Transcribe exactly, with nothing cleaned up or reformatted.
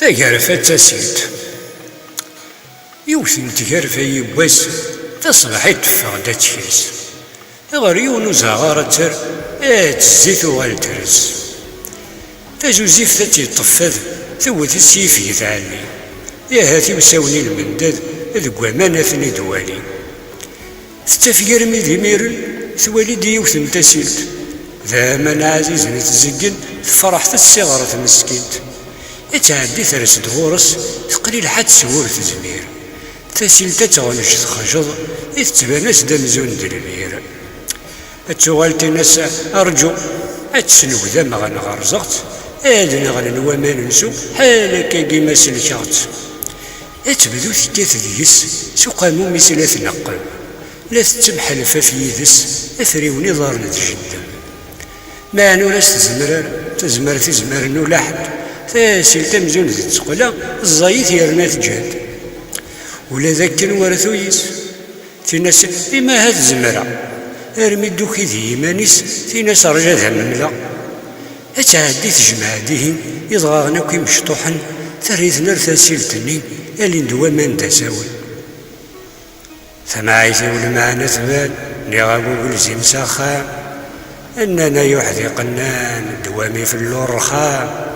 Agerfa d tasilt. Yiwet n tgerfa yiwwas, taṣebḥit teffeɣ-d ad tekres. Ɣer yiwen uzaɣar ad ter, ad tezzi tuɣal tres. Tazuzift ad tt-yeṭṭef fad, tewwet s yifeg tɛelli. Ahat iwsawen i lmendad deg waman ad ten-id-wali. Tettafeg armi d imiren, twali-d yiwet n tasilt. D aman ɛzizen i tzeggen, tefreḥ tessiɣret meskint. Ad tɛeddi ters-d ɣur-s, teqlileḥ ad teswur tezmir. Tasilt ad teɣnec texjeḍ, i tettban-as-d amzun d lbir. Ad tuɣal tin-as: "Rǧu, ad tesnugdameɣ neɣ rẓeɣ-tt, ad nɣlen waman-nsu, ḥal akkagi ma selkeɣ-tt." Ad tebdu tekkat deg-s, s uqamum-is la tneqqeb, la tettemḥelfaf yid-s, afriwen iḍarren tjeddem. Meɛna ur as-tezmer ara, tazmert izemren ulaḥedd, tasilt amzun d tteqla, ẓẓayit yerna teǧhed. Ula d akken war tuyes, tin-as: "Imaha tzemreɣ." Armi d-tuki di yiman-is, tin-as: "Rǧa ad am-mleɣ." Ad tɛeddi tejmeɛ dihin idɣaɣen akk imecṭuḥen, terra-iten ar tasilt-nni, alin-d waman d asawen. Tamɛayt-iw lmeɛna tban, nniɣ-ak ugel zim s axxam. Nnan ay uḥdiq nnan, ddwa-m ifellu rrxam.